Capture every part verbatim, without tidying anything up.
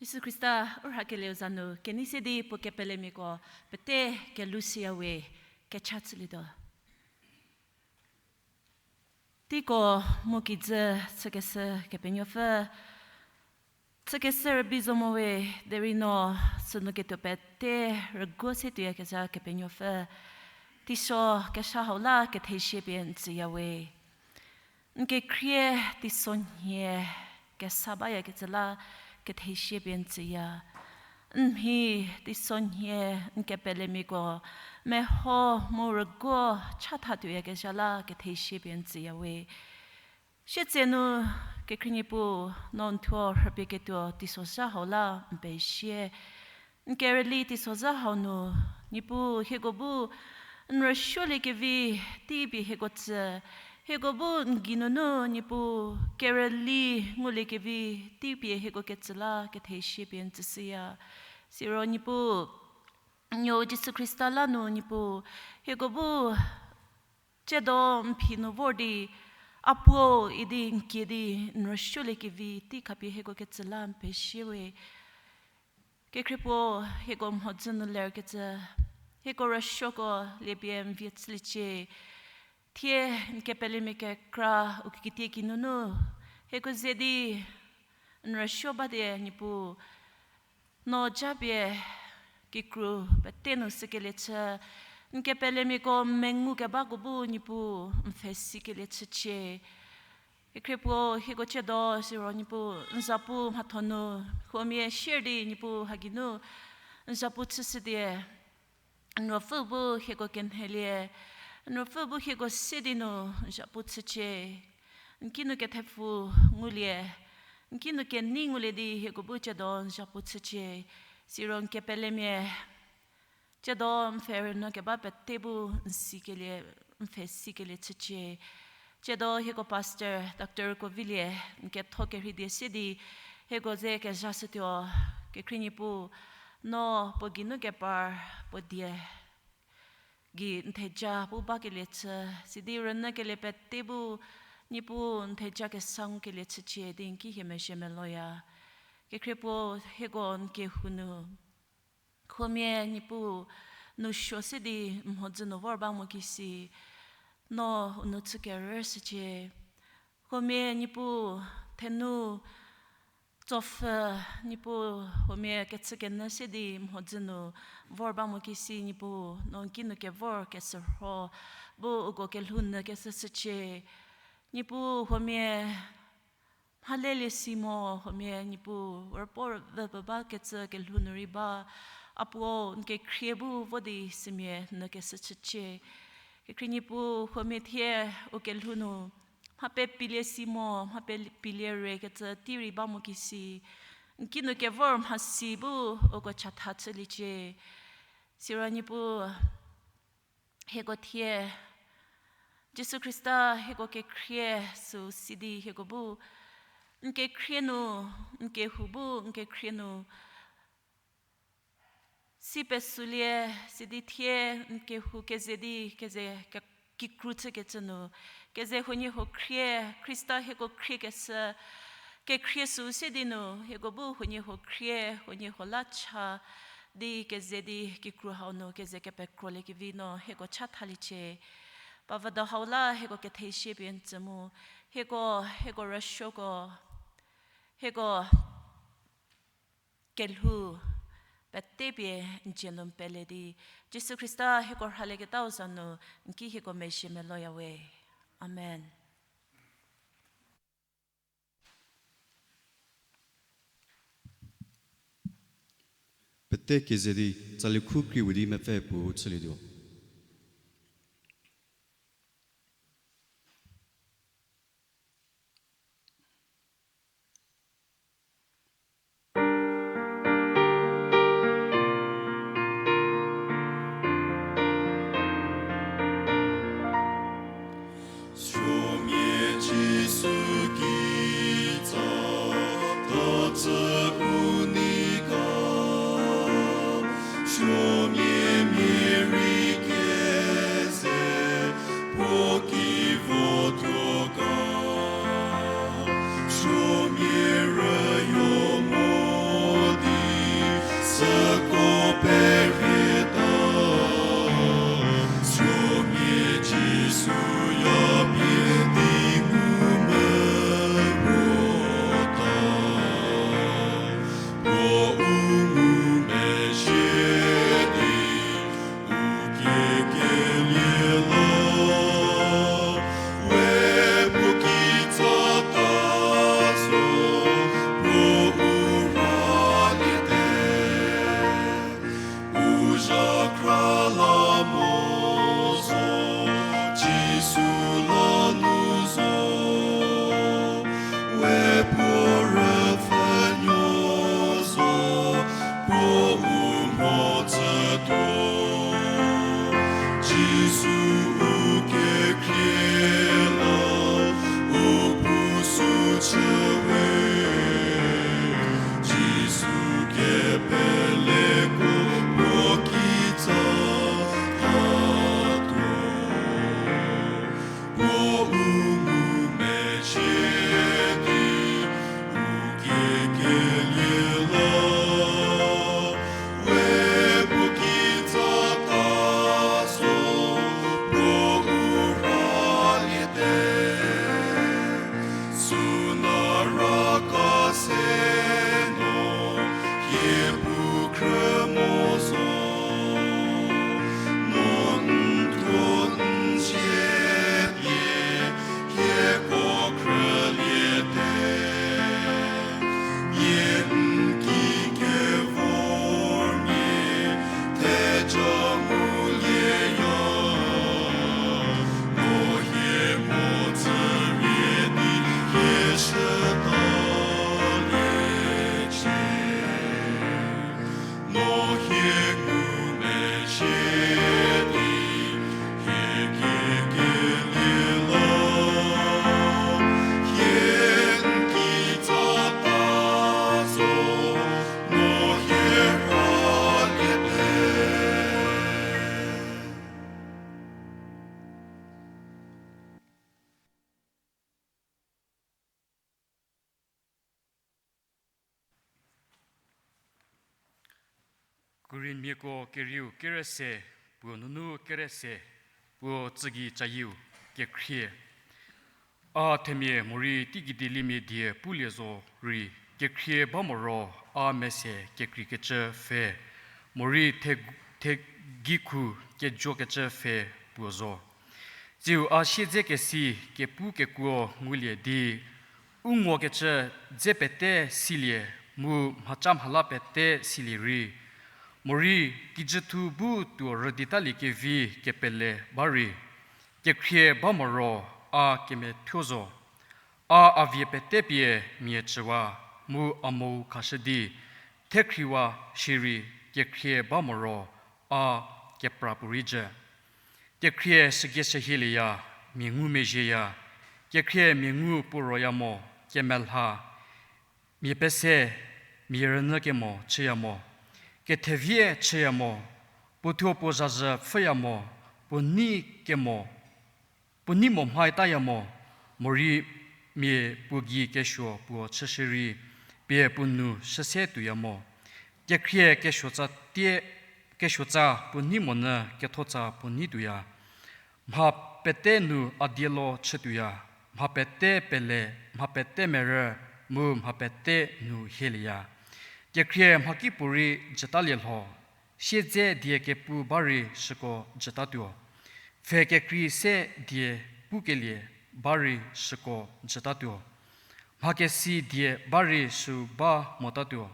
Jisu Khrista u rhakelieu za nu kenei se di puo kepelemiako pete kelhou siya we, kecha chülietuo. Teiko mu kijü chükeshü Kepenuopfü, chükeshü rübei zo mo we, derei no sünu ketuo pete rüguo se tuoyakezha Kepenuopfü, teiso kesha hau la kethezie pie n tsüya we. N kekhrie teisonhie kesa bayakecü la kethezie pie n tsüya. N mhi teisonhie n kepelemiako meho mu rüguo chatha tuoyakezha la kethezie pie n tsüya we. Sietsenu kekhrie Niepuu, no n thuo rhüpie ketuo teisozha hau la n pezie. N kerüli teisozha hau nu, Niepuu hieko bu n rüsuoliekevi tei pie hieko tsü, hieko bu n geinunu Niepuu kerüli nguliekevi tei pie hieko ketsü la kethezie pie n tsüshüya. Siro Niepuu, n nuo Jisu Khrista la nu Niepuu, hieko bu tsiedo n phi nu vor di, A Puo idi n kie di n rüsuoliekevi tei khapie hieko ketsü la n pezie we. Kekhrie puo, hieko mhodzü nu lerkecü, hieko rüsuoko liepie n vie chüliecie. Thie n kepelemia kekra u kitiekinu nu, hieko ze di n rüsuo ba die Niepuu, no japie kikru pete nu sükelie chü, n kepelemiako mengukebako bu Niepuu n pfhe sikelie chücie. Kekhrie puo hieko tsiedo siro Niepuu n zapu mhatho nu, huomia sier di Niepuu ha geinu n zapu chüshü die. N Ruopfü bu hieko kenhelie, n Ruopfü bu hieko se di nu n zapu chücie. N kinu kethepfu ngulie, n kinu kenei ngulie di hieko bu tsiedo n zapu chücie. Siro n kepelemia tsiedo n pfhe rünyü keba pete bu n sikelie, n pfhe sikelie chücie. Tsiedo hieko pastor Doctor Kovilie n ketho kerhei die se di hieko ze kezhashütuo. Kekhrie Niepuu, no puo geinu kepar puo die gei n theja bu bakelie chü, sidi rünyükelie pete bu Niepuu n theja kesa ngukelie chücie di n ki hie mezhie meloya. Kekhrie puo hieko n kehou nu, huomia Niepuu nousuo se di n mhodzü nu vor ba mo kisi, no u nou chü kerüshücie. Huomia Niepuu thenu tsopfü, Niepuu huomia kechükenyü se di mhodzü nu vor ba mo kisi Niepuu, no n kinu kevor kesürho bu uko kelhou nyü keshüshücie. Niepuu huomia mhalelie si mo, huomia Niepuu rüpo rüvü pfü bakecü kelhou nu rei ba, A Puo n kekhrie bu vo di sümia nyü keshü chücie. Kekhrie Niepuu huomia thie u kelhou nu mha pepilie si mo, mha pepilie re kecü tei rei ba mo kisi, n kinu kevor mhasi bu uko chatha chüliecie. Siro Niepuu hieko thie Jisu Khrista hieko kekhrie süu si di hieko bu n kekhrie nu, n kehou bu n kekhrie nu si pesülie, sidi thie n kehou keze di keze ke-, kikru chükecü nu, keze huoniehuo khrie, Khrista hieko khriekeshü kekhrie süu se di nu, hieko bu huoniehuo khrie, huoniehuo la cha di keze di kikru hau nu keze kepekrolie kevi no hieko chathaliecie. Pavüdo hau la hieko kethezie pie n tsü mu, hieko, hieko rüsuoko, hieko kelhou pete pie n dzie nu n pele di, Jisu Khrista hieko rhalieketau za nu n ki hieko mezhie meloya we. Amen. Pete keze di tsali khu kri vo di mepfü puo chülietuo. Peleko puo kitsa tatuo, puo u ngumezhie di u kekelie la, we puo kitsa ta zo, puo u raliete. Suna raka se no, hie pu khrü mo zo. No n thuo n sie pie, hieko khrüliete. Mia n ki kevor mia, theja ngulieya. No hie mhodzü rie di hie shütaliecie. No hie ngumezhie di hie kekelie la, hie n kitsa ta zo, no hie raliete. Korinthmiako kerieu kerese, puo nunu kerese, puo tsügei cayieu kekhrie. A themia morei teigei dieliemia die pulie zo rei, kekhrie ba moro a mese kekreikecü pfhe, morei the-, thegei khu kejokecü pfhe puo zo. Tsiu a siedzekesi kepu kekuo ngulie di, u ngokecü dze pete silie mu mhaca mhala pete silie rei, morei kijüthu bu tuo rüditalie kevi kepele ba rei, kekhrie ba moro a kemethuo zo. A a vie pete pie mia chüwa, mu a mou khashü di, thekhriwa shierei kekhrie ba moro a kepra puorei jü. Kekhrie sügei shühielieya, mia ngumezhieya, kekhrie mia ngu puo roya mo, kemelha, mia pese, mia rünyü kemo chüya mo, kethevie chüya mo, puo thuo puo zhazhü pfhüya mo, puo nei kemo, puo nei mo mhaitaya mo, morei mia puo gei kesuo puo chüshürei, pie puo nu shüse tuoya mo. Kekhrie kesuotsa tie, kesuotsa puo nei monyü kethotsa puo nei tuoya. Mha pete nu a dielo chütuoya, mha pete pele, mha pete merü, mu mha pete nu hielieya. Kekhrie mhakipuorei jütalie lho, siedze die kepu ba rei süko jütatuo. Pfhe kekrei se die pukelie ba rei süko jütatuo. Mha kesi die ba rei süu ba motatuo.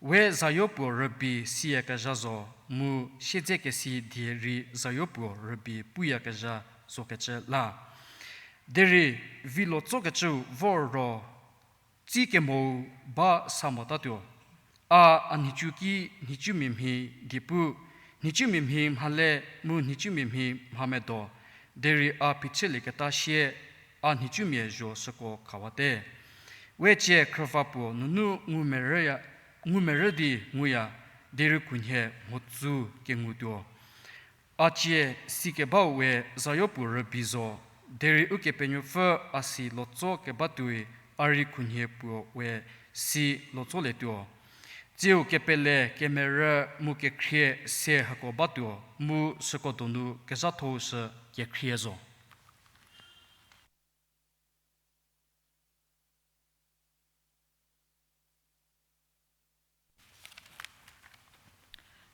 We zayopuo rübei siyakezha zo, mu siedzekesi die rei zayopuo rübei puyakezha zokecü la. Derei vilo tsokecüu vor ro, tsi kemou ba sa motatuo. A a nhicu ki nhicumia mhi diepu, nhicumia mhi mhale mu nhicumia mhi mhamedo, derei a phichülieketa sie a nhicumia zho süko khawate. We cie khrüva puo nunu ngumerüya, ngumerü di nguya, derei khunhie mhodzü kengutuo. A cie sikebau we zayopuo rübei zo, derei Ukepenuopfü a si lotso kebatuoi a rei khunhie puo we si lotsolietuo. Tsiu kepele kemerü mu kekhrie se hako batuo, mu süko donu kezhathou sü kekhrie zo.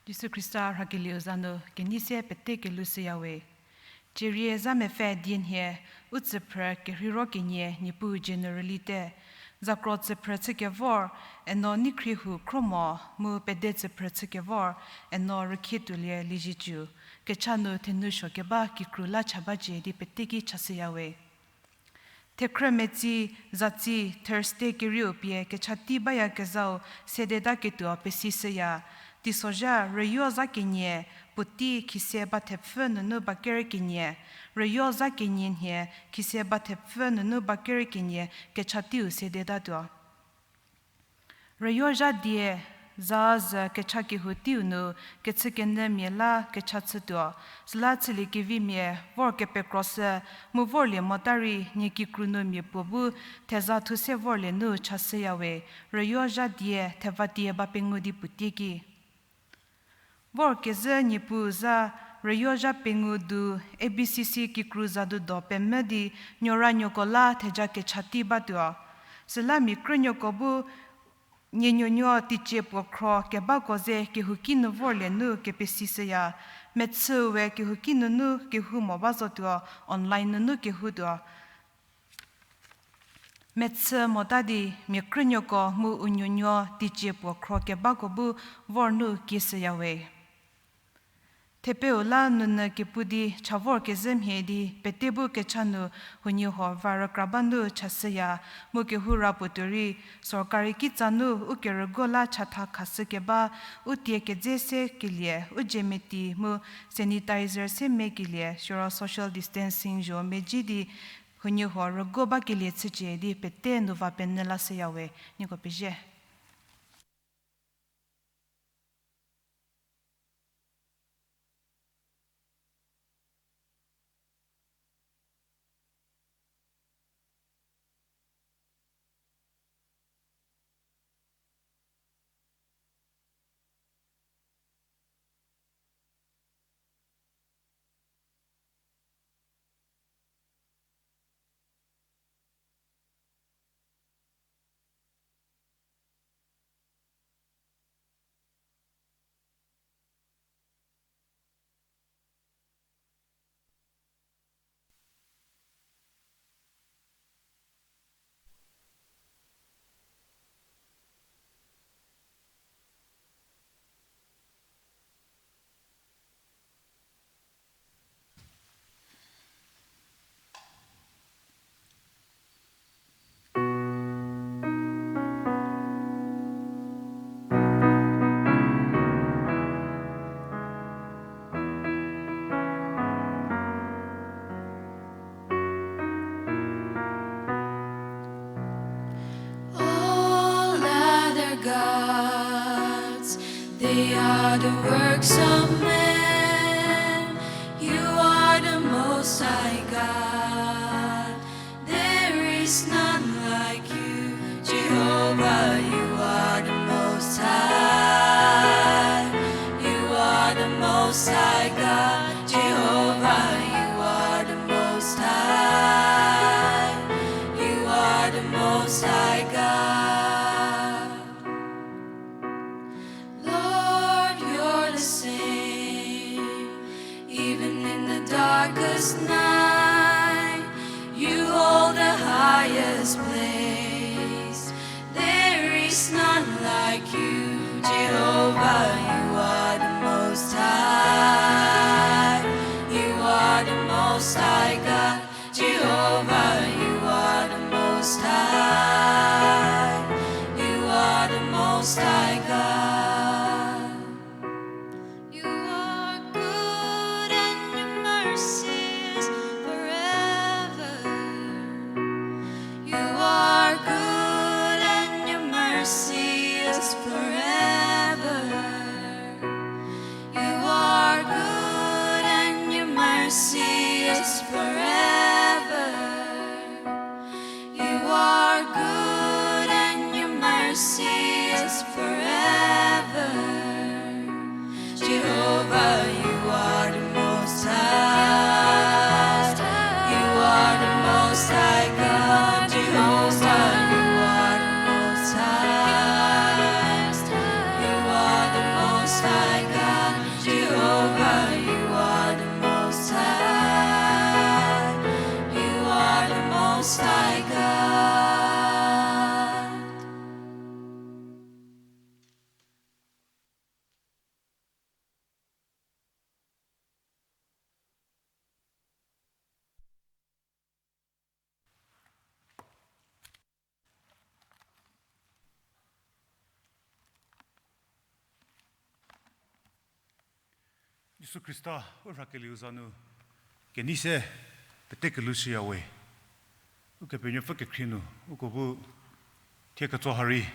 Jisu Khrista rhakelieu za nu kenei se pete kelushüyawe. Cierie zha mepfü dienhie, u tsüphrü kerheiro kenie Niepuu dzie nu rülite, zakro tsüphrü chükevor, eno neikhriehou khro mo, mu pede tsüphrü chükevor, eno rükhie tuolie lieziecü, kecha nu thenu suo keba kikru la cha bacie di pete ki chashüyawe. Thekhrü metsi, zatsi, Thursday kerieu pie kecha tei bayakezhau sedeta ketuo pesishüya. Teisozha rüyo zha kenie, puotei khise ba thepfü nunu ba ker kenie, rüyo zha kenie nhie, khise ba thepfü nunu ba ker kenie, kecha teiu sedetatuo. Rüyo zha die, Za zü kecha kehou teiu nu kechükenyümia la kecha chütuo, süla chüliekevimia vor kepekroshü, mu vorlie mota rei nie kikru nu mia puo bu theza thu se vorlie nu chashüyawe, rüyo zha die theva tie ba pengou di puotie ki. Vorkezhü Niepuu za rüyo zha pengou du A B C C kikru zadu do pemvü di nuoranuoko la theja kecha tei batuo. Süla mia krünuoko bu nie nuonuo teicie puo khro kebako ze kehouki nu vorlie nu kepesishüya. Mechüu we kehouki nunu kehou mo ba zotuo, online nunu kehoutuo. Mechü mota di mia krünuoko mu u nuonuo teicie puo khro kebako bu vor nu kieshüyawe. Thepeu la nunu kepu di cha vorkezhü mhie di pete bu kecha nu huoniehuo va rükra ba nu chashüya, mu kehou ra puo tuo rei sorkari kitsa nu u kerügo la chatha khashü keba, u tie kedze se kelie u jemeti mu sanitizer se mekelie siro social distancing zho medzi di huoniehuo rügo bakelie chücie di pete nu va penyü lashüyawe. Nieko pezie. All other gods, they are the works of men. You are the Most High God. There is none like you, Jehovah. You are the Most High. You are the Most High God, Jehovah. You are the Most High. You are the Most High God. Lord, you're the same, even in the darkest night. You hold the highest place. There is none like you, Jehovah. You are the Most High. You are the Most High God. Jehovah, you are the Most High. You are the Most High God. You are good and your mercy is forever. You are good and your mercy is forever. You are good and your mercy is forever. You are good and your mercy is forever. Jehovah, you are the Most High. You are the Most High God. Jehovah, you are the Most High. You are the Most High God. Jehovah, you are the Most High. You are the Most High God. Jisu Khrista u rhakelieu za nu kenei se pete kelhou shüyawe. Ukepenuopfü kekhrie nu uko bu thie ketso ha rei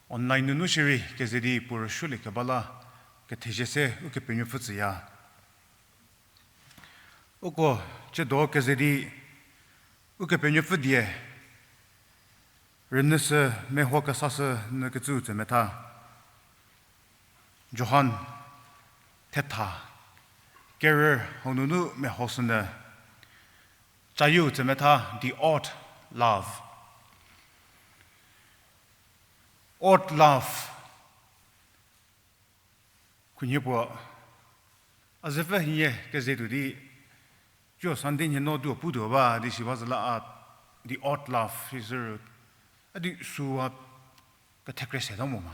Online nunu shierei keze di puo rüsuolie keba la kethezie se Ukepenuopfü tsüya. Uko tsiedo keze di Ukepenuopfü die rünyüshü meho kesashü nyü kecüu tsemetha. Johan thetha kerü hau nunu mehoshünyü. Cayieu tsemetha the odd love. Odd love. Khunhie puo, a zepfü hienie keze tuo di, chuo Sunday nhie no duo putuo ba di shi ba zü la a, the odd love shi sü ru, a di süu a kethekre seta mo ma,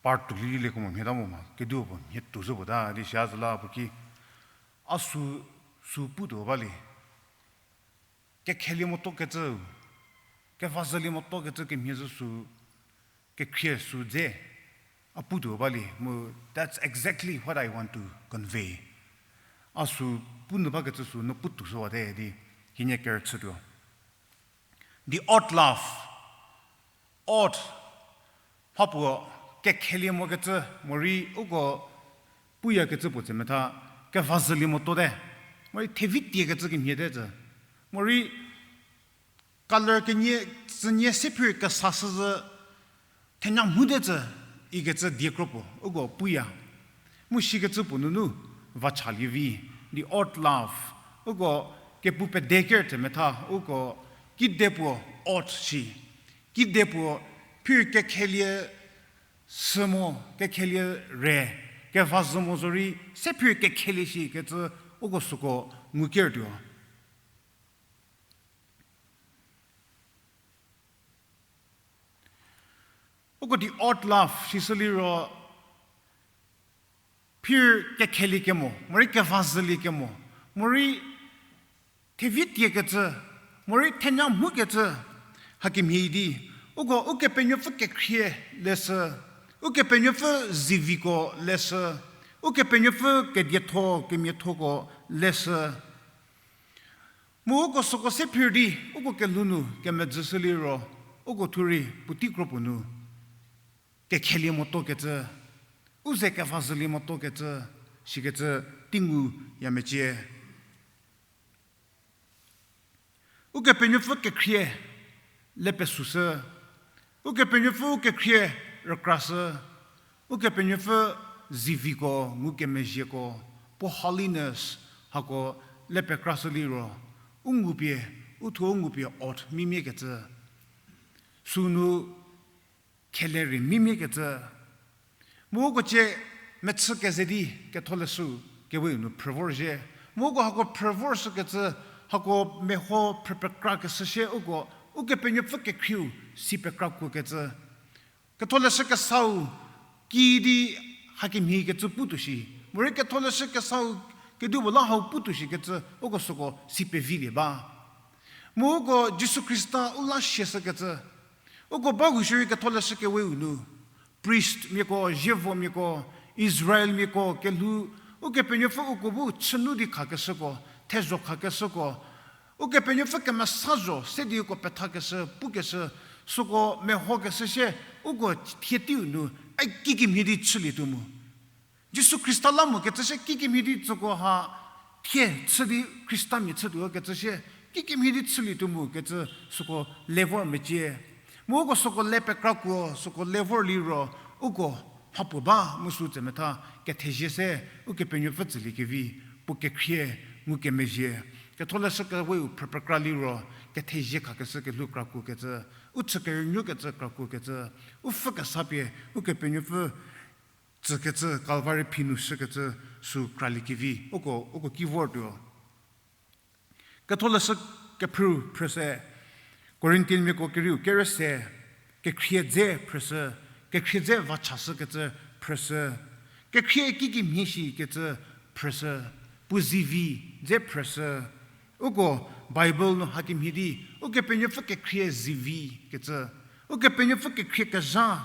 part two lilie kemo mhie ta mo ma, keduo puo mhie tuo zo puo ta di shi a zü la puo ki, a süu, süu putuo ba lie. Kekhelie motuo kecü, kevazhülie motuo kecü kemhie zü süu, kekhrie süu dze, a putuo ba lie mu, that's exactly what I want to convey. A süu pu nyü bakecü süu no putuo shüwate di, hienie kerüchütuo. The odd love, odd, mha puo kekhelie mokecü, morei uko puyakecü puo tsemetha, kevazhülie motuote, morei thevi tiekecü kemhie te tsü, morei color kenie, tsünie se phir kesashü zü, thenya mhote tsü, ikecü die kro puo uko puya. Mu shikecü puo nunu vachalie vi, the odd love, uko kepu pede ker tsemetha, uko kide puo odd shi, kide puo phir kekhelie sü mo, kekhelie re, kevazhü mo zorei se phir kekhelie shikecü uko süko ngukertuo. Uko the odd love shishü liro, phir kekheliekemo, morei kevazhüliekemo, morei thevi tiekecü, morei thenya mhokecü, hakemhie di, uko Ukepenuopfü kekhrie leshü, Ukepenuopfü ziviko leshü, Ukepenuopfü kedietho kemiathoko leshü. Mu uko süko se phir di, uko kelhou nu kemedzüshü liro, uko thurei puotei kro puo nu kekhelie motuo kecü, u ze kevazhülie motuo kecü, shikecü tei nguya mecie. Ukepenuopfü kekhrie le pesüshü, Ukepenuopfü kekhrie rükrashü, Ukepenuopfü ziviko ngukemezhieko, puo holiness hako le pekrashü liro, u ngupie, u thuo u ngupie odd mimie kecü, sünu khele rei mimie kecü. Mu uko cie mechü keze di Ketholeshü kewe nu phrü vorzhie. Mu uko hako phrü vorshükecü, hako meho phrü pekrakeshü shie uko, Ukepenuopfü kekhrieu si pekrakuokecü. Ketholeshü kesau kidi hakemhie kecü putuo shi. Morei Ketholeshü kesau kedipuo la hau putuo shikecü, uko süko si pevilie ba. Mu uko Jisu Khrista u la siashükecü. Uko ba hushierei Ketholeshü keweu nu, priest miako, zievomiako, Israel miako kelhou, Ukepenuopfü uko bu chünu di khakeshüko, thezho khakeshüko, Ukepenuopfü kemesa zho se di uko pethakeshü, pukeshü, süko mehokeshü shie, uko thie teiu nu, a kikemhie di chülietuo mu. Jisu Khrista la mokecü shie kikemhie di tsüko ha thie chü di Khristamia chütuo kecü shie, kikemhie di chülietuo mu kecü süko le vor mecie. Mu uko süko le pekrakuo, süko le vor liro, uko mhapuo ba mu sü tsemetha, kethezie se Ukepenuopfü tsüliekevi, puo kekhrie ngukemezhie. Ketholeshü keweu phrü pekra liro, kethezie khakeshü kelhou krakuokecü, u chü kerünuokecü krakuokecü, u pfhü kesa pie Ukepenuopfü tsükecü, Calvary phi nu shükecü sü kraliekevi, uko, uko ki vortuo. Ketholeshü kephrü phrüse, Corinthian miako kerieu kerü se, kekhrie dze phrüshü, kekhrie dze vachashükecü phrüshü, kekhrie kikemhie shikecü phrüshü, puo zivi dze phrüshü, uko Bible nu hakemhie di, Ukepenuopfü kekhrie zivi kecü, Ukepenuopfü kekhrie kezha,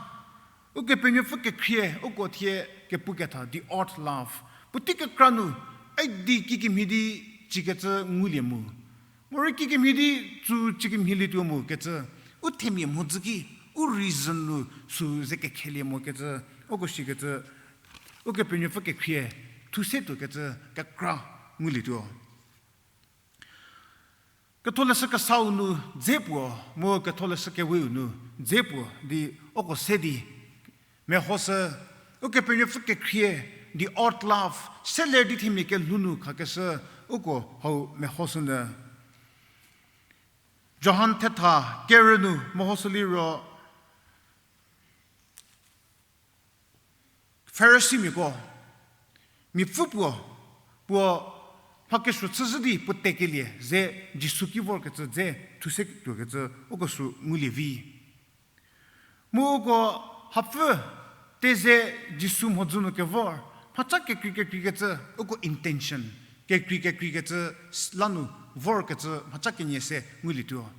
Ukepenuopfü kekhrie, uko thie kepuketha, the odd love. Puotei kekra nu, a di kikemhie di chükecü ngulie mu. Morei kikemhie di tsü chükemhielietuo mu kecü. U themia mhodzü ki, u reason nu sü ze kekhelie mokecü, uko shikecü, Ukepenuopfü kekhrie, thuse tuokecü, kekra ngulietuo. Ketholeshü kesau nu dze puo, mu Ketholeshü keweu nu dze puo, di uko se di, mehoshü, Ukepenuopfü kekhrie, the old love, seler di themia kelhou nu khakeshü, uko hau mehoshünyü. Johan thetha kerü nu mehoshü liro, Farisimiako, miapfü puo, puo mha kesuo chüzhü di puo tekelie ze Jisu ki vorkecü dze thuse tuokecü uko sü ngulie vi. Mu uko hapfü teze Jisu mhodzü nu kevor, mhaca kekrei kekreikecü, uko intention, kekrei kekreikecü s-, la nu vorkecü mhaca kenie se ngulietuo.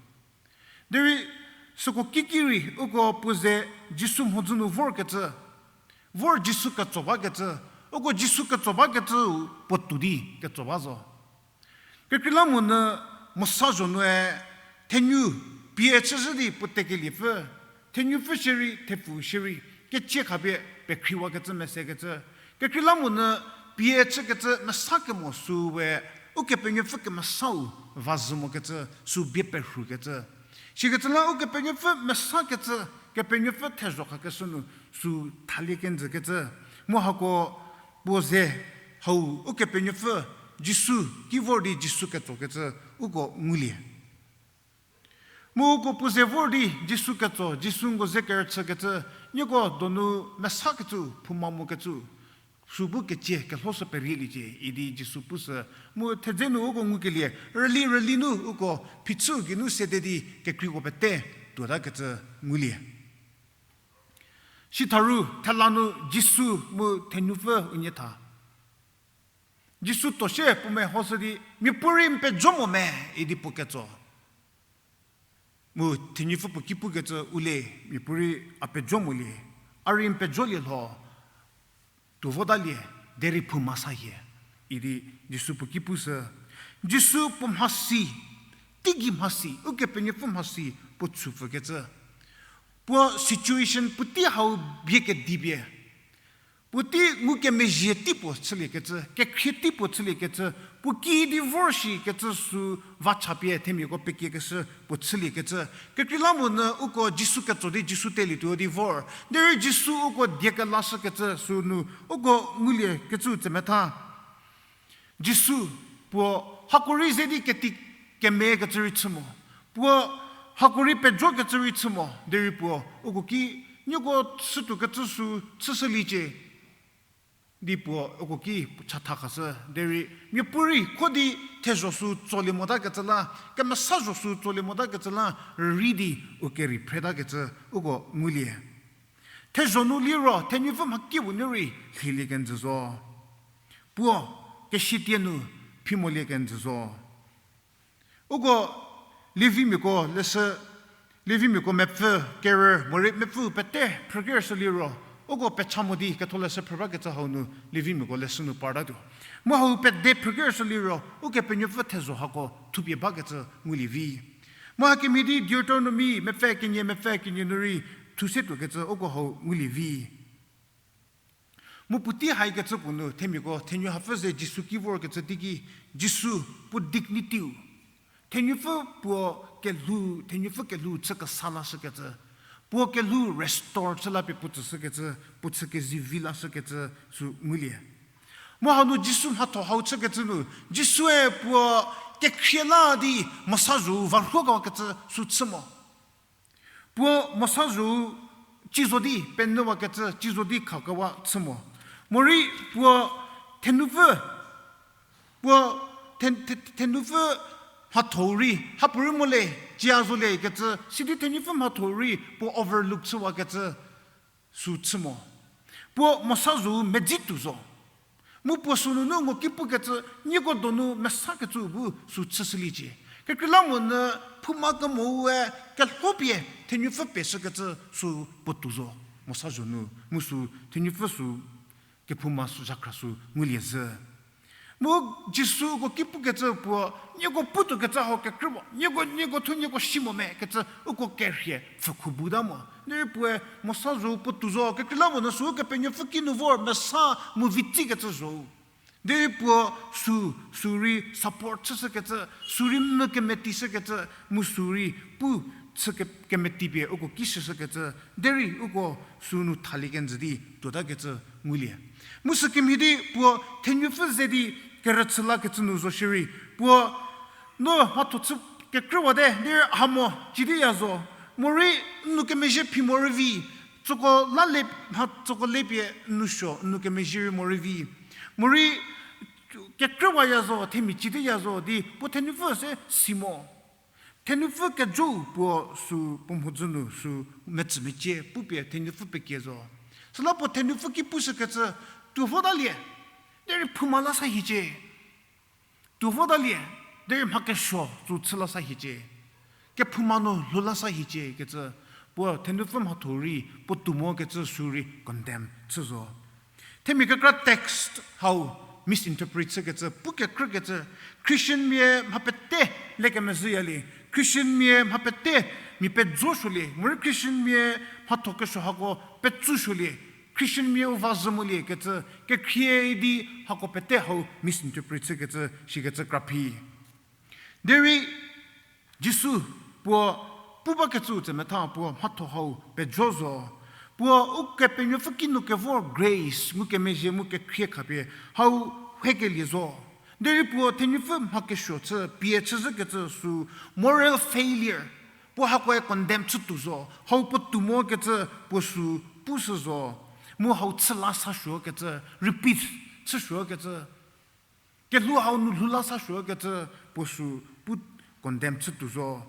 Derei süko kiki rei uko puo ze Jisu mhodzü nu vorkecü, vor Jisu ketso bakecü, uko Jisu ketso bakecüu puo tou di ketso ba zo. Kekreilamonyü mosa zho nue thenu pie chüzhü di puo tekeliepfü, thenupfü shierei, thepfu shierei, kecie khapie pekhriwakecü mesekecü. Kekreilamonyü pie chükecü mesa kemo sü we, Ukepenuopfü kemesau va zhü mokecü, sü bie perhukecü. Sikecü la Ukepenuopfü mesakecü, Kepenuopfü thezho khakeshü nu, sü thalie kenjükecü. Mu hako puo ze hau Ukepenuopfü Jisu, ki vor di Jisu ketsokecü, uko ngulie. Mu uko puo ze vor di Jisu ketso, Jisu nko ze kerüchükecü, nieko donu mesakecü, phouma mokecü, sü bu kecie kelhoshü perieliecie, idi Jisu pushü, mu thedze nu uko ngukelie, rüli rüli nu uko phichüu geinu sede di kekreiko pete tuotakecü ngulie. Sitharu thela nu Jisu mu thenupfü unie tha. Jisu tuo sie puo mehoshü di, miapuorei n pejo mo me, idi puo ketso. Mu thenupfü puo ki pukecü u le, miapuorei a pejo molie, a rei n pejolie lho, tuo votalie, derei phouma sa hie, idi Jisu puo ki pushü. Jisu puo mhasi, teigei mhasi, Ukepenuopfü mhasi puo chüpfükecü. Puo situation puotei hau bie kedipie. Puotei ngukemezhie tei puo chüliekecü, kekhrie tei puo chüliekecü, puo kiüdi vor shikecü sü vachapie themiako pekiekeshü puo chüliekecü. Kekreilamonyü uko Jisu ketso di Jisu telietuo di vor. Derei Jisu uko die kelashükecü sünu uko nguliekecü tsemetha. Jisu puo hako rei ze di keti kemekecü rei chü mo. Puo hako rei pejokecü rei chü mo. Derei puo uko ki nieko chütuokecü sü chüshüliecie. Di puo uko ki chatha khashü, derei miapuorei kho di thezho sü tsolie motakecü la, kemesa zho sü tsolie motakecü la, rürei di u kerei phretakecü uko ngulie. Thezho nu liro thenupfü mhakipuo nu rei lhielie kenjü zo. Puo kesitie nu phi molie kenjü zo. Uko Levimiako leshü, Levimiako mepfü kerü morei mepfü pete phrükershü liro, uko pecha mo di ketholeshü phrü bakecü hau nu Levimiako leshü nu partatuo. Mu hau pede phrükershü liro, Ukepenuopfü thezho hako thupie bakecü ngulie vi. Mu hakemhie di Deuteronomy mepfü kenie, mepfü kenie nu rei thuse tuokecü uko hau ngulie vi. Mu puotei haikecü puo nu, themiako, thenu hapfü ze Jisu ki vorkecü teiki, Jisu puo dignity-u, thenupfü puo kelhou, thenupfü kelhou chü kesa lashükecü, puo kelhou restore chü la pie puo tsüshükecü, puo chü kezivi lashükecü sü ngulie. Mu hanu Jisu mhatho hau chükecü nu, Jisue puo kekhrie la di mosa zho-u varhokewakecü sü chü mo. Puo mosa zho-u cizo di penyüwakecü, cizo di khakewa chü mo. Morei puo thenupfü, puo then-, the-, thenupfü mhatho-u rei, hapuorei mo le, cia zo le kecü, sidi thenupfü mhatho-u rei puo overlook chüwakecü sü chü mo. Puo mosa zho-u medzi tuo zo. Mu puo sünunu ngo ki pukecü, nieko donu mesakecü bu sü chüshüliecie. Kekreilamonyü phouma kemo-ue kelhopie thenupfü peshükecü sü puo tuo zo. Mosa zho nu, mu sü thenupfü sü kephouma sü zhakhra sü ngulie zhü. Mu Jisu uko ki pukecü puo, nieko putuo kecü hau kekrü mo, nieko, nieko thuo nieko si mo me kecü uko kerhie pfhükhu bu ta mo. Derei puoe Mosa zho puo tuo zo, kekreilamonyü sü Ukepenuopfü kinu vor mesa mu vitsi kecü zho. Derei puo sü, sü rei support chüshükecü, sü rei mvü kemetishükecü, mu sü rei pu chü ke-, kemetipie uko ki shüshükecü, derei uko sünu thalie kenjü di tuotakecü ngulie. Mu sükemhie di puo thenupfü ze di kerüchü lakecü nu zo shierei, puo no mhatho chü kekrüwate, derei hamo, cidi ya zo. Morei n nou kemezhie phi morei vi, tsüko la le, mha tsüko lepie n nou suo, n nou kemezhie rei morei vi. Morei kekrüwaya zo, themia cidi ya zo, di puo thenupfü se si mo. Thenupfü kejo puo sü puo mhodzü nu sü metsümecie pupie thenupfü pekie zo. Süla puo thenupfü ki pushükecü, tuo votalie, derei phouma la sa hiecie. Tuo votalie, derei mha kesuo tsü chü la sa hiecie. Kephouma nu lhou la sa hiecie kecü, puo thenupfü mhatho rei puo tuo mokecü sü rei condemn chü zo. Themia kekra text hau misinterpret chükecü, pu kekrükecü, Christianmia mha pete lekemezhüyalie, Christianmia mha pete mia pejo suolie, morei Christianmia mhatho kesuo hako petsu suolie, Christianmia u va zhü molie kecü, kekhrie di hako pete hau misinterpret chükecü, shikecü kraphi. Derei Jisu puo pu bakecü tsemetha puo mhatho hau pejo zo. Puo Ukepenuopfü kinu kevor grace, ngukemezhie mu kekhrie khapie hau hekelie zo. Derei puo thenupfü mha kesuo chü pie chüzhükecü sü moral failure. Puo hakoe condemn chütuo zo. Hau puo tuo mokecü puo sü pushü zo. Mu hau chü la sa suokecü, repeat chü suokecü, kelhou hau nu lhou la sa suokecü puo sü pu condemn chütuo zo.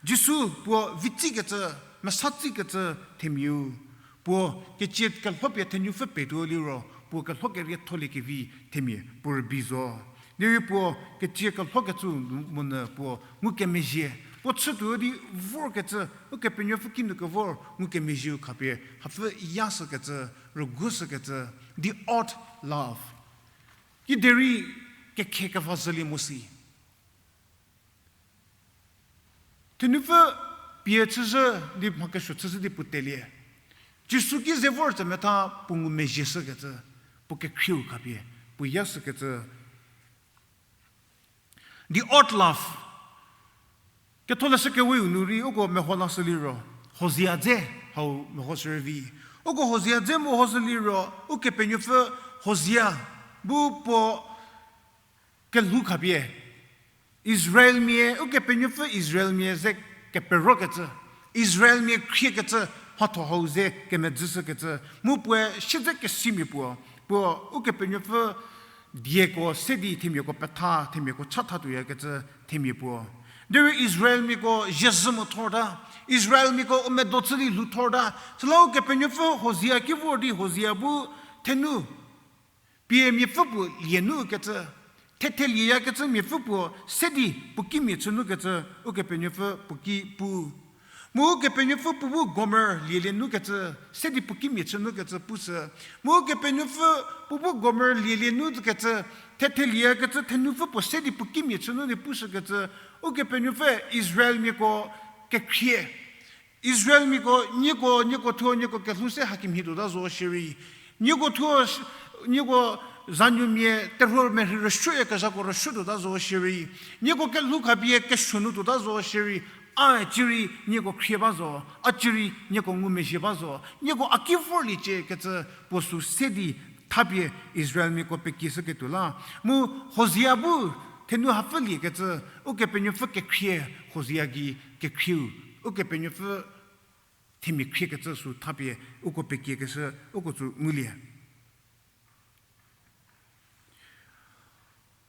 Jisu puo vitsikecü, mesatsikecü themiau, puo ketsie kelhopie thenupfü petuo liro puo kelho kerietholie kevi themia puo rübei zo. Derei puo ketsie kelhokecü monyü puo ngukemezhie, puo chütuo di vorkecü, Ukepenuopfü kinu kevor ngukemezhieu khapie hapfü yashükecü, rügushükecü, the odd love. Kiderei kekhe keva zhülie mo si. Thenupfü pie chüzhü di mha kesuo chüzhü di puo telie. Jisu ki ze vor tsemetha puo ngumezhie shükecü, puo kekhrieu khapie puo yashükecü. The odd love. Ketholeshü Keweu nu rei uko meho lashü liro, Hosea dze hau mehoshü rei vi. Uko Hosea dze mehoshü liro, Ukepenuopfü Hosea bu puo kelhou khapie Israelmia, Ukepenuopfü Israelmia ze keperokecü, Israelmia khriekecü, mhatho hau ze kemedzüshükecü, mu puoe siedzekesimia puo, puo Ukepenuopfü dieko se di themiako petha, themiako chatha tuoyakecü themia puo. Derei Israelmiako zhie zhü mo thorta, Israelmiako u medo chü di lhou thorta, süla Ukepenuopfü Hosea ki vor di Hosea bu thenu pie miapfü puo lie nukecü, thethelie yakecü miapfü puo se di puo kimia chü nukecü, Ukepenuopfü puo ki pu. Mu Ukepenuopfü puo bu Gomer lielie nukecü, se di puo kimia chü nukecü pushü. Mu Ukepenuopfü puo bu Gomer lielie nukecü, thethelie yakecü thenupfü puo se di puo kimia chü nu di pushükecü, Ukepenuopfü Israelmiako kekhrie. Israelmiako, nieko, nieko thuo, nieko kelhou se hakemhie tuota zo shierei. Nieko thuo, nieko zanuomia terhuo merhei rüsuoyakezhako rüsuo tuota zo shierei. Nieko kelhou khapie kesuo nu tuota zo shierei. A cierei nieko khrie ba zo, a cierei nieko ngumezhie ba zo, nieko a ki vorliecie kecü puo sü se di thapie Israelmiako pekieshüketuo la. Mu Hosea bu thenu hapfü liekecü, Ukepenuopfü kekhrie Hosea gei kekhrieu, Ukepenuopfü themia khriekecü sü thapie uko pekiekeshü uko tsü ngulie.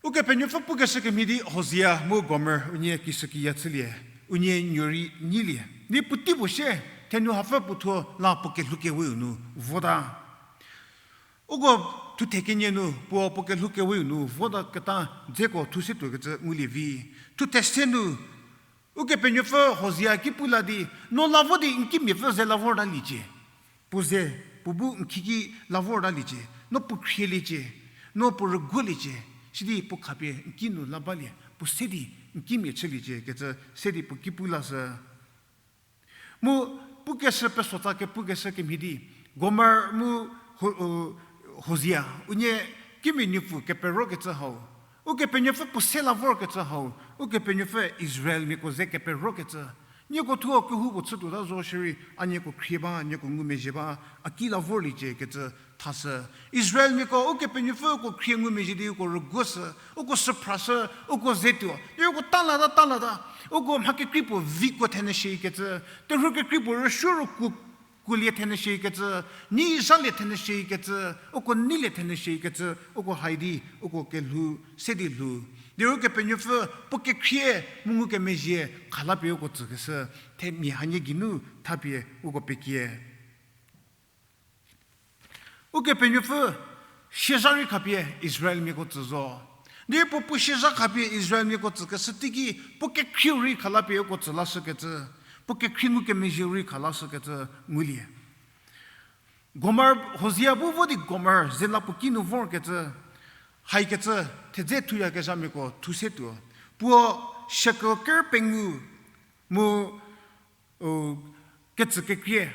Ukepenuopfü pukeshü kemhie di Hosea mu Gomer unie kishükiya chülie, unie nuorei nyilie. Di puotei puo sie, thenu hapfü puo thuo la puo kelhou keweu nu vota. Uko thuthe kenie nu puo puo kelhou keweu nu vota keta dzeko thu se tuokecü ngulie vi. Thuthe se nu, Ukepenuopfü Hosea ki pu la di, no la vo di n kimiapfü ze la vortaliecie. Puo ze, puo bu n khiki la vortaliecie. No puo khrieliecie. No puo rüguoliecie. Sidi puo khapie n ki nu la balie, puo se di n kimia chüliecie kecü se di puo ki pu lashü. Mu pukeshü pesotsa kepukeshü kemhie di, Gomer mu Ho-, u, Hosea, unie kimia nuopfü keperokecü hau, Ukepenuopfü puo se la vorkecü hau, Ukepenuopfü Israelmiako ze keperokecü. Nieko thuo kehoupuo chütuota zo shierei, a nieko khrie ba, nieko ngumezhie ba, a ki la vorliecie kecü thashü. Israelmiako Ukepenuopfüko khrie ngumezhie di uko rüguoshü, uko süphrashü, uko ze tuo. Di uko talata, talata. Uko mha kekrei puo vikuo thenyü shikecü, terhuo kekrei puo rüsuo rükuo kuolie thenyü shikecü, nyi zhalie thenyü shikecü, uko neilie thenyü shikecü, uko hai di, uko kelhou se di lhou. Di Ukepenuopfü puo kekhrie mu ngukemezhie khalapie uko tsükeshü, themia hanie geinu thapie uko pekie. Ukepenuopfü siezha rei khapie Israelmiako tsü zo. Di puo puo siezha khapie Israelmiako tsükeshü teiki puo kekhrieu rei khalapie uko tsü lashükecü, puo kekhrie ngukemezhieu rei khalashükecü ngulie. Gomer, Hosea bu vo di Gomer ze la puo ki nu vorkecü, haikecü thedze thuyakezhamiako thu se tuo. Puo shekel ker pengou mu, u, ketsü kekrie,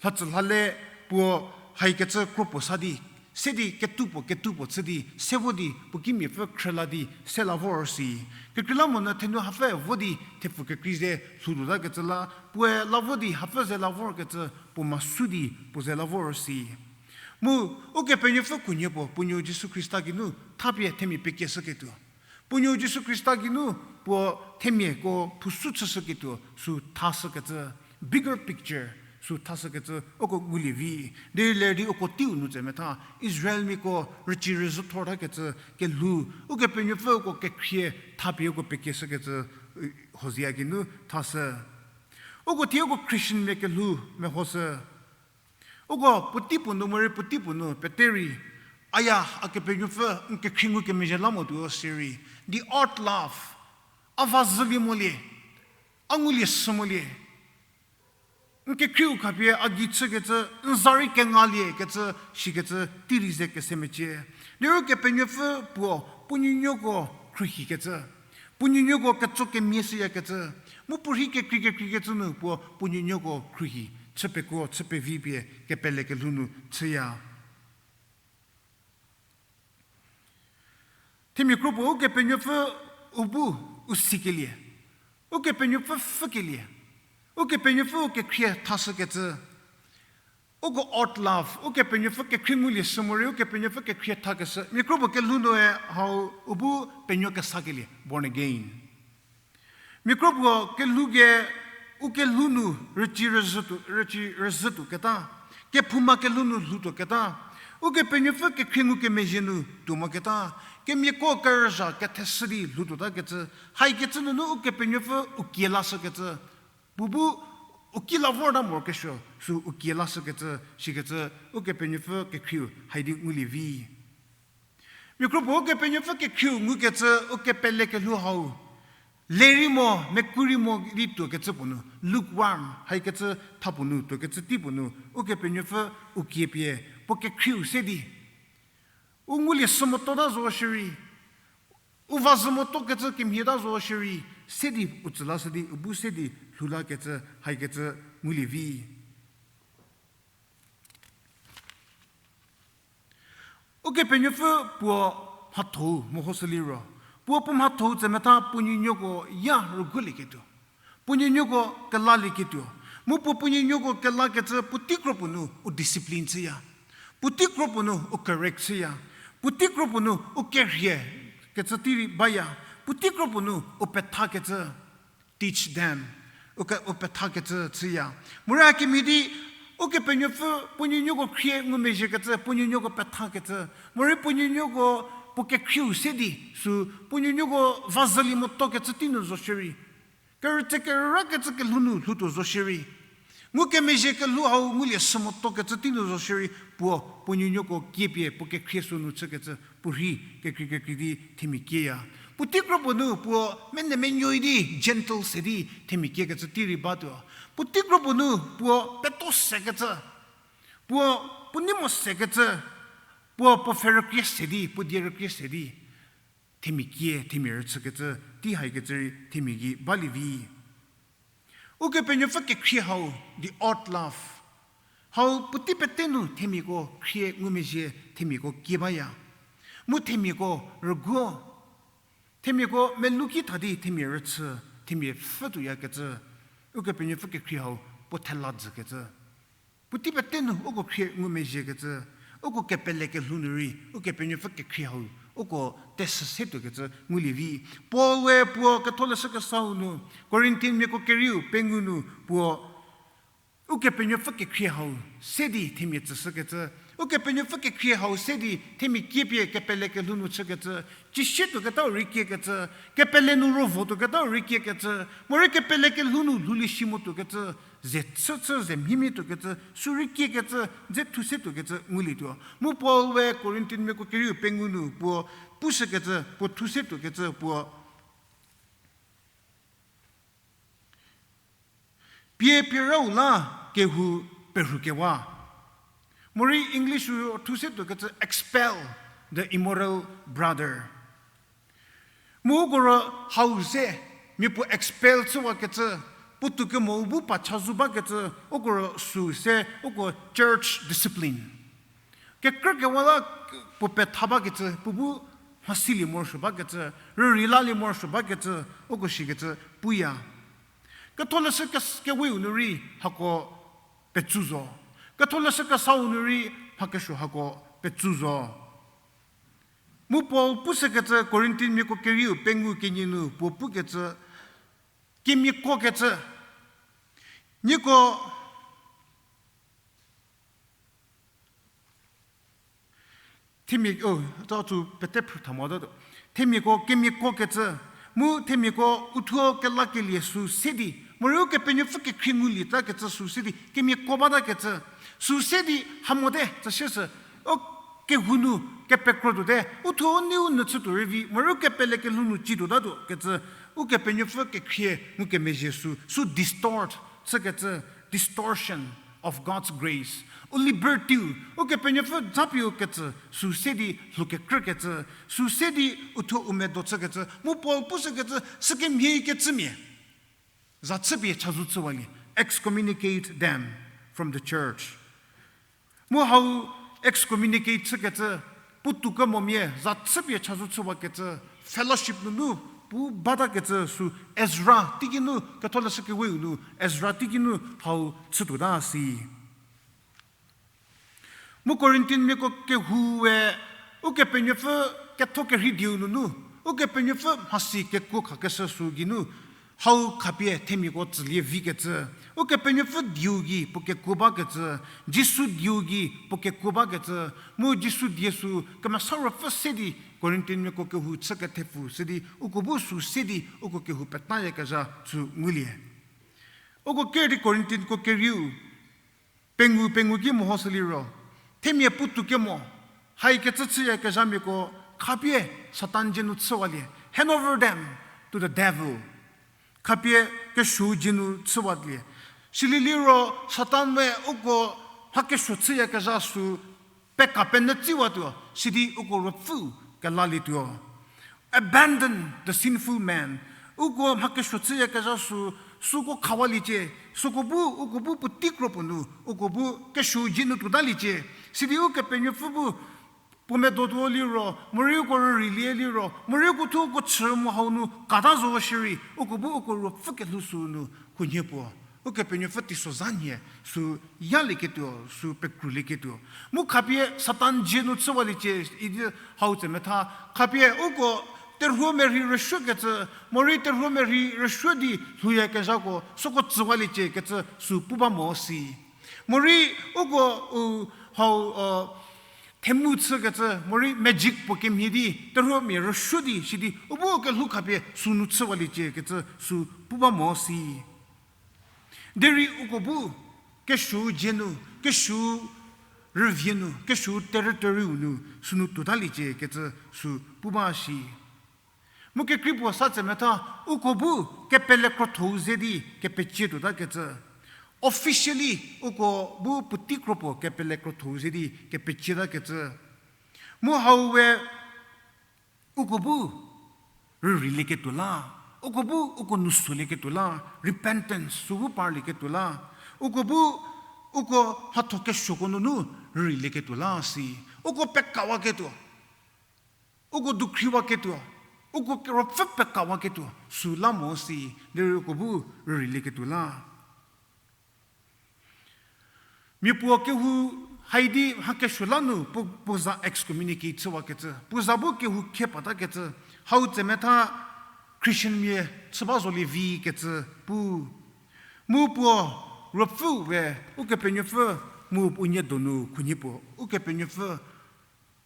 lhatsü lhale puo haikecü kro puo sa di, se di ketupuo ketupuo chü di, se vo di puo kimiapfü khrüla di se la vor si. Kekreilamonyü thenu hapfü vo di thepfu kekrei ze lhoutuotakecü la, puoe la vo di hapfü ze la vorkecü puo masu di puo ze la vor si. Mu Ukepenuopfü khunhie puo puo nuou Jisu Khrista geinu thapie themia pekieshüketuo. Puo nuou Jisu Khrista geinu puo themiako phusu chüshüketuo sü thashükecü, bigger picture sü thashükecü uko ngulie vi. Derei ler di uko teiu nu tse metha, Israelmiako rüci rüzhü thortakecü kelhou, Ukepenuopfü uko kekhrie thapie uko pekieshükecü, Hosea geinu thashü. Uko thie uko Christianmia kelhou mehoshü. Uko puotei puo nu morei puotei puo nu pete rei, aya, a Kepenuopfü n kekhrie ngukemezhie la mo tuo sirei, the odd love, a va zhülie molie, a ngulie sü molie. N kekhrieu khapie a gei chükecü, n za rei kengalie kecü, shikecü tei rei ze kese mecie. Liro Kepenuopfü puo puo nuonuoko khruohikecü, puo nuonuoko ketso kemie shüyakecü, mu puorhi kekrei kekreikecü nu puo puo nuonuoko khruohi, chü pekuo chü pevi pie kepele kelhou nu chüya. Themia kro puo Ukepenuopfü u bu u sikelie, Ukepenuopfü pfhükelie, Ukepenuopfü u kekhrie thashükecü, uko odd love, Ukepenuopfü kekhrie ngulie sü morei Ukepenuopfü kekhrie thakeshü. Mia kro puo kelhou noe hau u bu penuo kesakelie, born again. Mia kro puo kelhou ge u kelhou nu rüci rüzhütuo, rüci rüzhütuo keta, kephouma kelhou nu lhoutuo keta, Ukepenuopfü kekhrie ngukemezhie nu tuo mo keta, kemiako kerüzha ketheshü di lhoutuotakecü, haikecü nunu Ukepenuopfü u kie lashükecü, puo bu u ki la vorta morokesuo, sü u kie lashükecü, shikecü Ukepenuopfü kekhrieu hai di ngulie vi. Mia kro puo Ukepenuopfü kekhrieu ngukecü u kepele kelhou hau, lerei mo, mekurei mo di tuokecü puo nu, lukewarm, haikecü tha puo nu, tuokecü tei puo nu, Ukepenuopfü u kie pie, puo kekhrieu se di u ngulie sü motota zo shierei, u va zhü motokecü kemhieta zo shierei, se di u tsü lashü di u bu se di lhou lakecü, haikecü ngulie vi. Ukepenuopfü puo mhatho-u mehoshü liro, puo puo mhatho-u tse metha puo nuonuoko ya rüguolieketuo, puo nuonuoko kelalieketuo, mu puo puo nuonuoko kelakecü puotei kro puo nu u discipline chüya, puotei kro puo nu u correct chüya, puotei kro puo nu u kerhie kecü tei rei baya, puotei kro puo nu u pethakecü, teach them, u ke, u pethakecü chüya. Morei hakemhie di Ukepenuopfü puo nuonuoko khrie ngumezhiekecü, puo nuonuoko pethakecü, morei puo nuonuoko puo kekhrieu se di sü puo nuonuoko va zhülie motokecü tei nu zo shierei, kerütse kerürakecü kelhou nu lhoutuo zo shierei, ngukemezhie kelhou hau ngulie sü motokecü tei nu zo shierei, puo puo nuonuoko kie pie puo kekhrie sünu chükecü puorhi kekrei kekrei di themia kieya. Puotei kro puo nu puo menemenuoi di gentle se di themia kiekecü tei rei batuo. Puotei kro puo nu puo peto sekecü, puo puo nei mo sekecü, puo puo pfhe rükrie se di, puo die rükrie se di, themia kie, themia rüchükecü, tei haikecü rei themia gei balie vi. Ukepenuopfü kekhrie hau, the odd love. Hau puotei pete nu themiako khrie ngumezhie, themiako kie baya. Mu themiako rüguo. Themiako melou ki tha di themia rüchü, themia pfhü tuoyakecü. Ukepenuopfü kekhrie hau puo thela jükecü. Puotei pete nu uko khrie ngumezhiekecü, uko kepele kelhou nu rei, Ukepenuopfü kekhrie hau, uko tesü se tuokecü ngulie vi. Paul-e puo Ketholeshü Kesau nu, Corinthianmiako kerieu pengou nu puo, Ukepenuopfü kekhrie hau se di themia tsüshükecü, Ukepenuopfü kekhrie hau se di themia kiepie kepele kelhou nu chükecü, cisie tuoketau rei kiekecü, kepele nu ro vo tuoketau rei kiekecü, morei kepele kelhou nu lhoulie shi mo tuokecü, ze chüchü ze mhimhie tuokecü, sü rei kiekecü, dze thu se tuokecü ngulietuo. Mu Paul-e Corinthianmiako kerieu pengou nu puo pushükecü, puo thu se tuokecü puo Pie pierau la kehou perhukewa. Morei English-u thu se tuokecü expel the immoral brother. Mu uko ro hau se, mia puo expel chüwakecü, puotou kemo bu pa chazou bakecü, uko ro sü se, uko church discipline. Kekrükewa la puo petha bakecü, puo bu mhasilie morosuo bakecü, rürei lalie morosuo bakecü, uko shikecü puya. Ketholeshü kes-, Keweu nu rei hako petsü zo. Ketholeshü Kesau nu rei mha kesuo hako petsü zo. Mu Paul pushükecü Corinthianmiako kerieu pengou kenie nu puo pukecü, kemiakokecü, nieko Themia, o, tsa tsu pete phrü tha mota tuo. Themiako kemiakokecü, mu themiako uthuo kelakelie sü se di, morei Ukepenuopfü kekhrie ngulie takecü sü se di, kemiako batakecü, sü se di ha mote, tsüsie sü, o kehou nu kepekro tuote, uthuo u neiu nu chütuo rei vi, morei kepele kelhou nu cituotatuo kecü, Ukepenuopfü kekhrie ngukemezhie sü, sü distort chükecü, distortion of God's grace. U liberty-u, Ukepenuopfü zapieu kecü, sü se di lhou kekrükecü, sü se di uthuo u medo chükecü, mu Paul pushükecü, sükemhie kecümia za chüpie chazou chüwalie, excommunicate them from the church. Mu hau excommunicate chükecü, puotou kemomia za chüpie chazou chüwakecü, fellowship nunu pu batakecü sü Ezra teiki nu, Ketholeshü Keweu nu Ezra teiki nu hau chütuota si. Mu Corinthianmiako kehou we Ukepenuopfü ketho kerhei dieu nunu, Ukepenuopfü mhasi kekuo khakeshü sü geinu, hau khapie themiako tsülie vikecü, Ukepenuopfü dieu gei puo kekuo bakecü, Jisu dieu gei puo kekuo bakecü, mu Jisu die sü Kemesa Ruopfü se di Corinthianmiako kehou chü kethepfu sidi uko bu sü se di uko kehou petayakezha sü ngulie. Uko ker di Corinthianko kerieu, pengou pengou ki mehoshü liro, themia puotou kemo, haikecü chüyakezhamiako khapie Satan dzie nu chüwalie, hand over them to the devil. Khapie kesuo dzie nu chüwalie. Sili liro Satan we uko mha kesuo chüyakezha sü peka penyü tsiwatuo, sidi uko ruopfü kelalietuo. Abandon the sinful man. Uko mha kesuo chüyakezha sü, süko khawaliecie, süko bu, uko bu puotei kro puo nu, uko bu kesuo dzie nu tuotaliecie. Sidi Ukepenuopfü bu puo medotuo liro, morei uko rüreilie liro, morei uko thuo uko chü mo hau nu kata zo shierei, uko bu uko ruopfü kelhou sü nu khunhie puo Ukepenuopfü teisozha nhie sü yalieketuo, sü pekrulieketuo. Mu khapie Satan dzie nu chüwaliecie idi hau tsemetha, khapie uko terhuomerhei rüsuokecü, morei terhuomerhei rüsuo di lhouyakezhako süko tsüwaliecie kecü sü pu ba mo si. Morei uko u hau, themu chükecü, morei magic puo kemhie di terhuomia rüsuo di sidi u bu kelhou khapie sünu chüwaliecie kecü sü pu ba mo si. Derei uko bu kesuo dzie nu, kesuo rüvie nu, kesuo territory-u nu sünu tuotaliecie kecü sü pu ba shi. Mu kekrei puo sa tsemetha, uko bu kepele krotho-u ze di kepecietuotakecü. Officially uko bu puotei kro puo kepele krotho-u ze di kepecietakecü. Mu hau we uko bu rüreilieketuo la, uko bu uko nou sülieketuo la, repentance sü bu parlieketuo la, uko bu uko mhatho kesuoko nunu rüreilieketuo la si, uko pekawaketuo, uko dukhriwaketuo, uko ruopfü pekawaketuo sü la mo si, derei uko bu rüreilieketuo la. Mia puo kehou haidi mha kesuo la nu puo, puo za excommunicate chüwakecü, puo za bu kehou khie patakecü, hau tsemetha Christianmia chü ba zolie vikecü pu. Mu puo ruopfüu we Ukepenuopfü mu unie donu khunhie puo Ukepenuopfü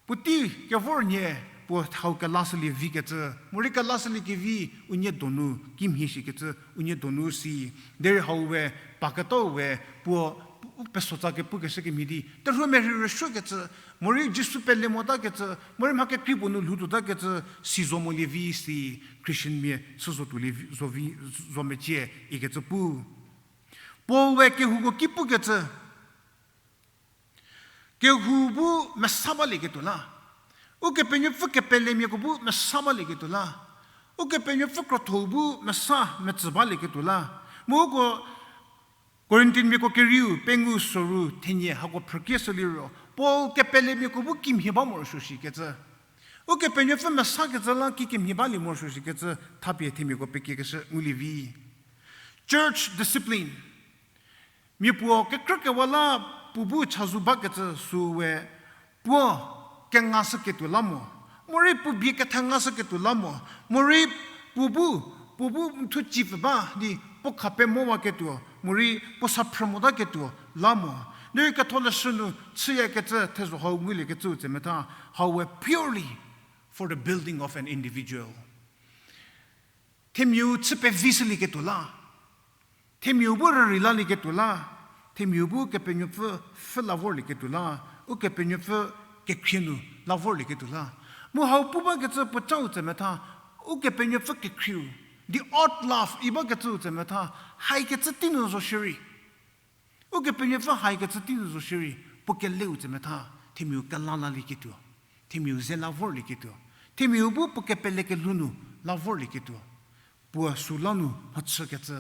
puotei kevor nhie puo hau kelashülie vikecü, morei kelashülie kevi unie donu kimhie shikecü, unie donu si, derei hau we, paketau we, puo, u pesotsa kepukeshü kemhie di terhuo merhei rüsuokecü, morei Jisu pele motakecü, morei mha kekrei puo nu lhoutuotakecü, si zo molie vi si, Christianmia chü zotuolie vi, zo vi, zo mecie ikecü pu. Paul we kehouko ki pukecü, kehou bu mesa balieketuo la, Ukepenuopfü kepelemiako bu mesa balieketuo la, Ukepenuopfü krotho bu mesa metsü balieketuo la, mu uko Korintiamiako kerieu pengou soru thenie hako phrükieshü liro, Paul kepelemiako bu kimhie ba morosuo shikecü. Ukepenuopfü mesakecü la kikemhie balie morosuo shikecü thapie themiako pekiekeshü ngulie vi. Church discipline. Mia puo kekrükewa la puo bu chazou bakecü sü we, puo kengashüketuo la mo, morei puo bie kethengashüketuo la mo, morei puo bu, puo bu n thu cipfü ba di puo kha pemowaketuo, morei puo sa phrü motaketuo la mo. Derei ketholeshü nu chüyakecü thezho hau nguliekecüu tsemetha, hau we purely for the building of an individual. Themiau chü pevishülieketuo la, themiau bu rürei lalieketuo la, themiau bu Kepenuopfü pfhü la vorlieketuo la, Ukepenuopfü kekhrie nu la vorlieketuo la. Mu hau pu bakecü puocau tsemetha, Ukepenuopfü kekhrieu, the old love i bakecüu tsemetha, haikecü tei nu zo shierei, Ukepenuopfü haikecü tei nu zo shierei, puo keleu tsemetha, themiau kela lalieketuo, themiau ze la vorlieketuo, themiau bu puo kepele kelhou nu la vorlieketuo, puo sü la nu mhachükecü.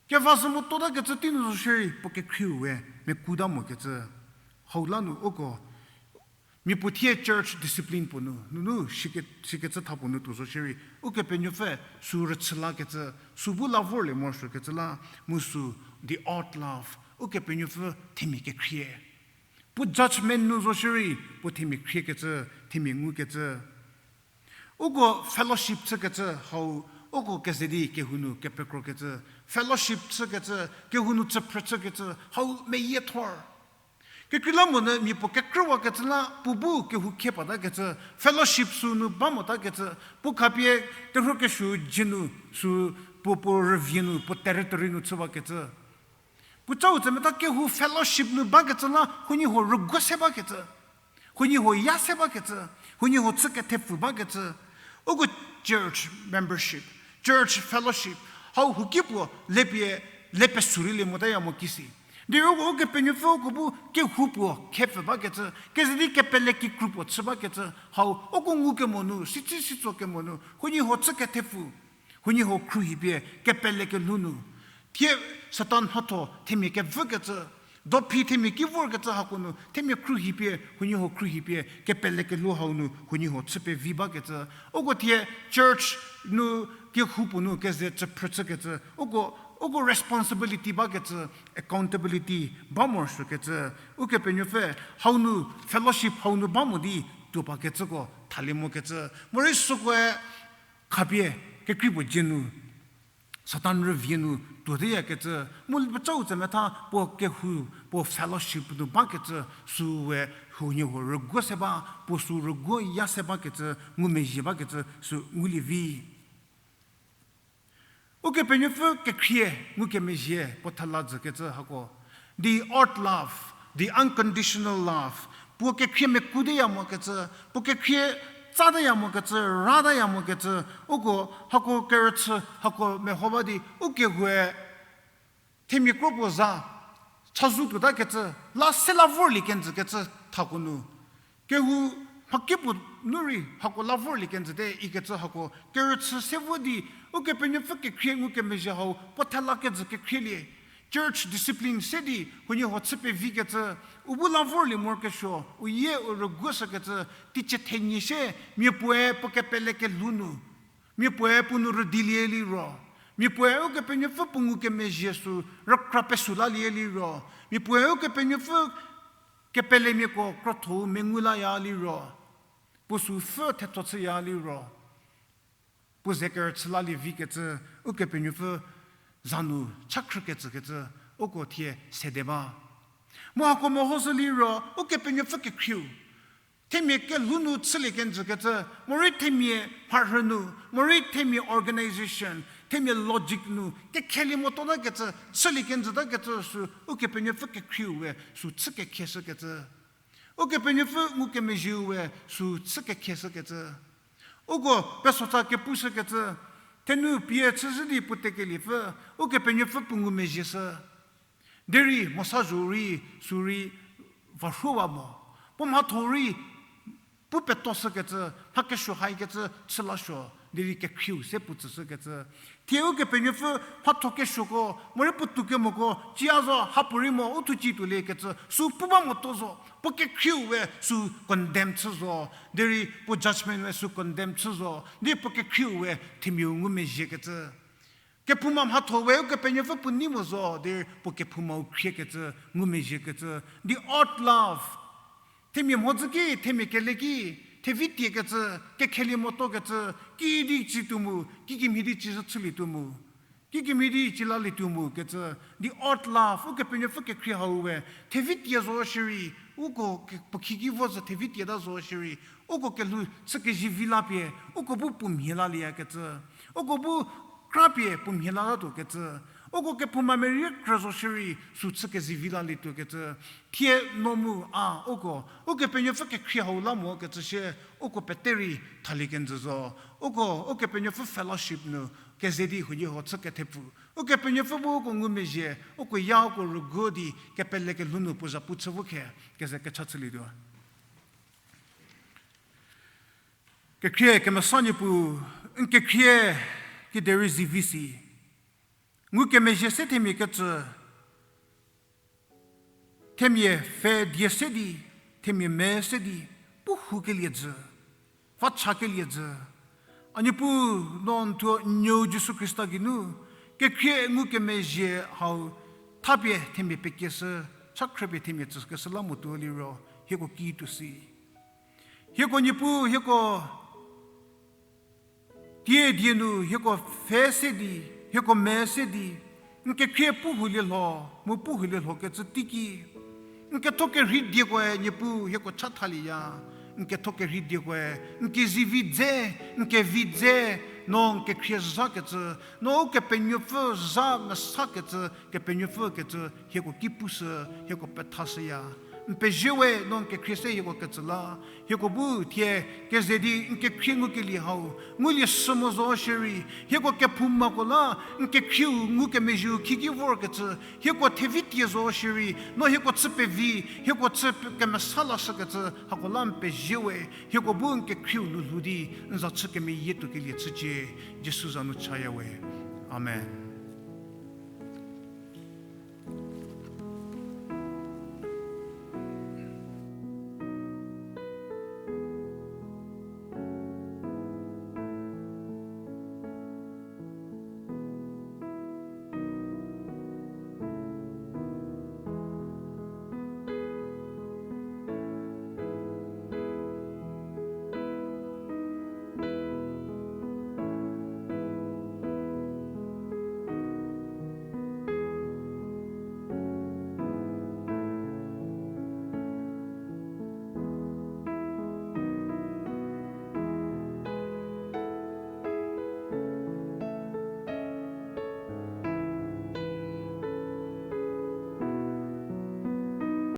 Keva sü mototakecü tei nu zo shierei puo kekhrieu we mekuta mokecü. Hau la nu uko mia puo thie church discipline puo nu, nunu shike, shikecü tha puo nu tuo zo shierei, Ukepenuopfü sü rüchü lakecü, sü bu la vorlie morosuokecü la, mu sü the old love, Ukepenuopfü themia kekhrie. Puo judgment nu zo shierei, puo themia khriekecü, themia ngukecü. Uko fellowship chükecü hau, uko keze di kehou nu kepekrokecü, fellowship chükecü, kehou nu tsüphrü chükecü hau meyiethor. Kekreilamonyü mia puo kekrüwakecü la puo bu kehou khie patakecü, fellowship sü nu ba motakecü, puo khapie terhuo kesuo dzie nu sü puo puo rüvie nu puo territory nu chüwakecü. Puocau tsemetha kehou fellowship nu bakecü la huoniehuo rüguo se bakecü, huoniehuo ya se bakecü, huoniehuo chü kethepfu bakecü. Uko church membership, church fellowship hau huoki puo lepie, le pesuo rei le motaya mo kisi. Derei uko Ukepenuopfü uko bu kehou puo khepfü bakecü, keze di kepele kikru puo chü bakecü hau uko ngukemo nu, sici sitso kemo nu huoniehuo chü kethepfu, huoniehuo khruohipie kepele kelhou nu. Thie Satan mhatho themia kevükecü, dophi themia ki vorkecü hako nu themia khruohipie, huoniehuo khruohipie kepele kelhou hau nu huoniehuo chü pevi bakecü. Uko thie church nu kehou puo nu keze tsüphrü chükecü, uko, uko responsibility bakecü, accountability ba morosuokecü. Ukepenuopfü hau nu, fellowship hau nu ba mo di tuo bakecüko thalie mokecü. Morei sükoe khapie kekrei puo dzie nu, Satan rüvie nu tuoteyakecü, mu puocau tsemetha puo kehou, puo fellowship nu bakecü, sü we huoniehuo rüguo se ba, puo sü rüguo ya se bakecü, ngumezhie bakecü sü ngulie vi. Ukepenuopfü kekhrie ngukemezhie puo thela jükecü hako, the old love, the unconditional love, puo kekhrie mekuteya mokecü, puo kekhrie tsateya mokecü, rateya mokecü, uko hako kerüchü hako meho ba di, ukehoue themia kro puo za chazou tuotakecü, la se la vorlie kenjükecü thako nu, kehou Mhakipuo nu rei hako la vorlie kenjüte ikecü hako kerüchü se vo di, Ukepenuopfü kekhrie ngukemezhie hau puo thela kejü kekhrie lie. Church discipline se di huoniehuo chü pevikecü, u bu la vorlie morokesuo, u yie u rüguoshükecü, teicie thenie shie, mia puoe puo kepele kelhou nu, mia puoe puo nu rüdilie liro, mia puoe Ukepenuopfü puo ngukemezhie sü rükra pesu lalie liro, mia puoe Ukepenuopfü kepelemiako krotho-u mengu laya liro, puo sü pfü thetho chüya liro, puo ze kerüchü lalie vikecü, Ukepenuopfü za nu cha khrükecükecü, uko thie sede ba. Mu hako mehoshü liro, Ukepenuopfü kekhrieu themia kelhou nu chülie kenjükecü, morei themia mharhü nu, morei themia organization, themia logic nu kekhelie motuotakecü, chülie kenjütakecü sü Ukepenuopfü kekhrieu we sü chü kekhieshükecü. Ukepenuopfü ngukemezhieu we sü chü kekhieshükecü. Uko pesotsa kepushükecü, thenu pie chüzhü di puo tekeliepfü, Ukepenuopfü puo ngumezhieshü. Derei mosa zho rei, sü rei varhuwa mo. Puo mhatho rei, pu petoshükecü, mha kesuo haikecü chü lasuo, derei kekhrieu se puo tsüshükecü. Thie Ukepenuopfü mhatho kesuoko, morei puotou kemoko, cia zo, hapuorei mo, u thuci tuoliekecü, sü pu ba motuo zo, puo kekhrieu we sü condemn chü zo, derei puo judgment we sü condemn chü zo, di puo kekhrieu we themiau ngumezhiekecü. Kephouma mhatho we Ukepenuopfü puo nei mo zo, derei puo kephoumau khriekecü, ngumezhiekecü. The odd love. Themia mhodzü ki, themia kele ki, thevi tiekecü, kekhelie motuokecü, kidi cituo mu, kikemhie di cizhü chülietuo mu, kikemhie di cilalietuo mu kecü, the odd love, Ukepenuopfü kekhrie hau we, thevi tie zo shierei, uko ke-, puo khieki vo zhü thevi tieta zo shierei, uko kelhou chü kezivi la pie, uko bu puo mhie lalieyakecü, uko bu krapie puo mhie lalatuokecü, uko kephouma merie krü zo shierei, sü chü kezivi lalietuokecü, thie no mu a uko, Ukepenuopfü kekhrie hau la mokecü shie, uko pete rei thalie kenjü zo, uko, Ukepenuopfü fellowship nu, keze di huoniehuo chü kethepfu. Ukepenuopfü bu uko ngumezhie, uko ya uko rüguo di, kepele kelhou nu puo zhapu chü vo khe, keze kecha chülietuo. Kekhrie kemesa Niepuu, n kekhrie kiderei zivi si. Ngukemezhie se themia kecü, themia pfhe die se di, themia me se di, pu houkelie jü, va chakelie jü. A Niepuu, no n thuo n nuou Jisu Khrista geinu, kekhrie ngukemezhie hau, thapie themia pekieshü, cha khrüpie themia tsükeshü la motuo liro, hieko ki tuo si. Hieko Niepuu, hieko tie die nu, hieko pfhe se di, hieko me se di, n kekhrie pu houlie lho, mu pu houlie lhokecü teiki. N ketho kerhei diekoe Niepuu hieko chathalieya. N ketho kerhei diekoe, n kezivi dze, n kevi dze, no n kekhrie zhakecü, no Ukepenuopfü zha mesakecü, Kepenuopfü kecü, hieko ki pushü, hieko pethashüya. N pezie we, no n kekhrie se hieko kecü la, hieko bu thie keze di n kekhrie ngukelie hau, ngulie shü mo zo shierei, hieko kephoumako la, n kekhrieu ngukemezhieu khieki vorkecü, hieko thevi tie zo shierei, no hieko chü pevi, hieko chü pe-, kemesa lashükecü, hako la n pezie we, hieko bu n kekhrieu nu lhou di, n za chü kemeyie tuokelie chücie, Jisu za nu chaya we. Amen.